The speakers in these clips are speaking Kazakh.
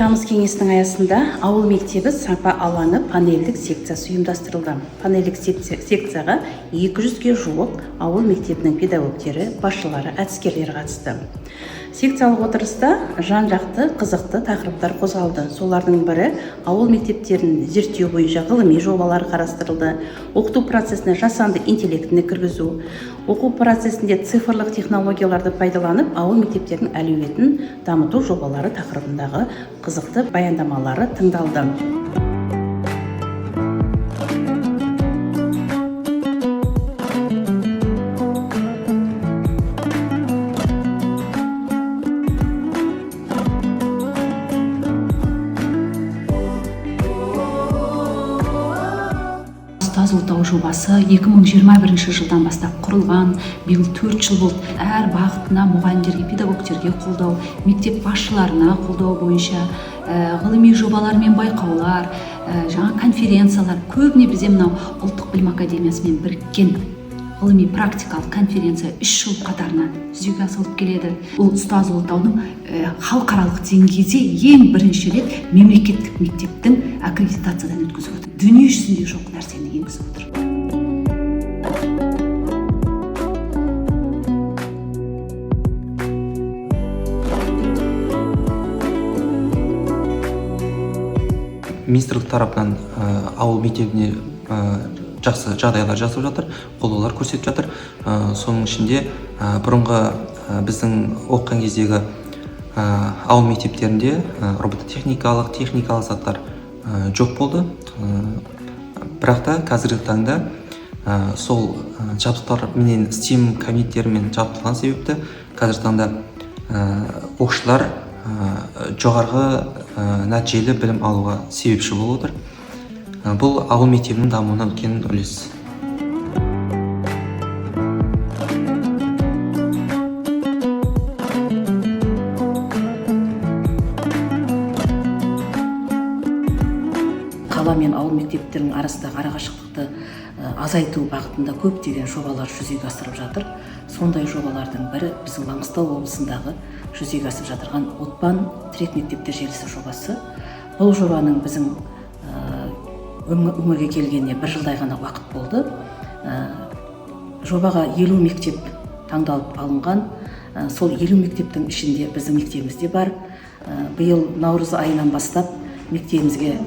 Тамыз кеңесінің аясында ауыл мектебі сапа алаңы панельдік секциясы ұйымдастырылды. Панельдік секцияға 200-ге жуық ауыл мектебінің педагогтері, басшылары, әдіскерлері қатысты. Секциялық отырыста жан-жақты қызықты тақырыптар қозғалды. Солардың бірі ауыл мектептерін зерттеу бойынша ғылыми жобалар қарастырылды. Оқыту процесіне жасанды интеллектіні кіргізу, оқу процесінде цифрлық технологияларды пайдаланып, ауыл мектептерінің әлеуетін дамыту жобалары тақырыбындағы қызықты баяндамалары тыңдалды. Ұстаз Ұлытау жобасы 2021 жылдан бастап құрылған, биыл 4 жыл болды. Әр бағытына мұғалімдерге, педагогтерге қолдау, мектеп басшыларына қолдау бойынша ғылыми жобалар мен байқаулар, жаңа конференциялар. Көбіне бізде мынау Ұлттық білім академиясымен біріккен ғылыми практикалық конференция 3 жыл қатарынан жүзеге асырылып келеді. Бұл Ұстаз Ұлытаудың халықаралық деңгейде ең бірінші рет мемлекеттік мектептің аккредитациядан өткізіп отыр. Дүние жүзінде жоқ нәрсені енгізіп отыр. Министрлік тарапынан ауыл мектебіне жақсы жағдайлар жасап жатыр, қолдаулар көрсетіп жатыр. Соның ішінде бұрынғы біздің оқыған кездегі ауыл мектептерінде робототехникалық, техникалық заттар жоқ болды. Бірақ та қазіргі таңда сол жабдықтарменен, STEAM кабинеттерімен жабдықталған себепті қазіргі таңда оқушылар жоғарғы нәтижелі білім алуға себепші болып отыр. Бұл ауыл мектебінің дамуына үлкен үлес. Қала мен ауыл мектептерінің арасындағы арақашықтықты азайту бағытында көптеген жобалар жүзеге асырып жатыр. Сондай жобалардың бірі біздің Маңғыстау облысындағы жүзеге асып жатырған Отпан тірек мектептер желісі жобасы. Бұл жобаның біздің өмірге келгеніне бір жылдай ғана уақыт болды. Жобаға 50 мектеп таңдалып алынған. Сол 50 мектептің ішінде біздің мектебіміз де бар. Биыл наурыз айынан бастап мектебімізге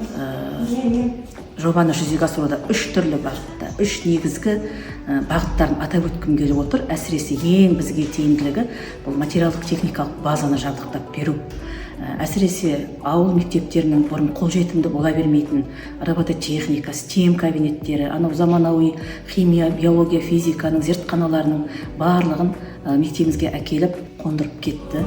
жобаны жүзеге асыруда 3 түрлі бағытта, 3 негізгі бағыттарын атап өткім келіп отыр. Әсіресе ең бізге тиімділігі бұл материалдық техникалық базаны жабдықтап беру. Әсіресе ауыл мектептерінің бұрын қолжетімді бола бермейтін робототехника, STEAM кабинеттері, анау заманауи химия, биология, физиканың зертханаларының барлығын мектебімізге әкеліп қондырып кетті.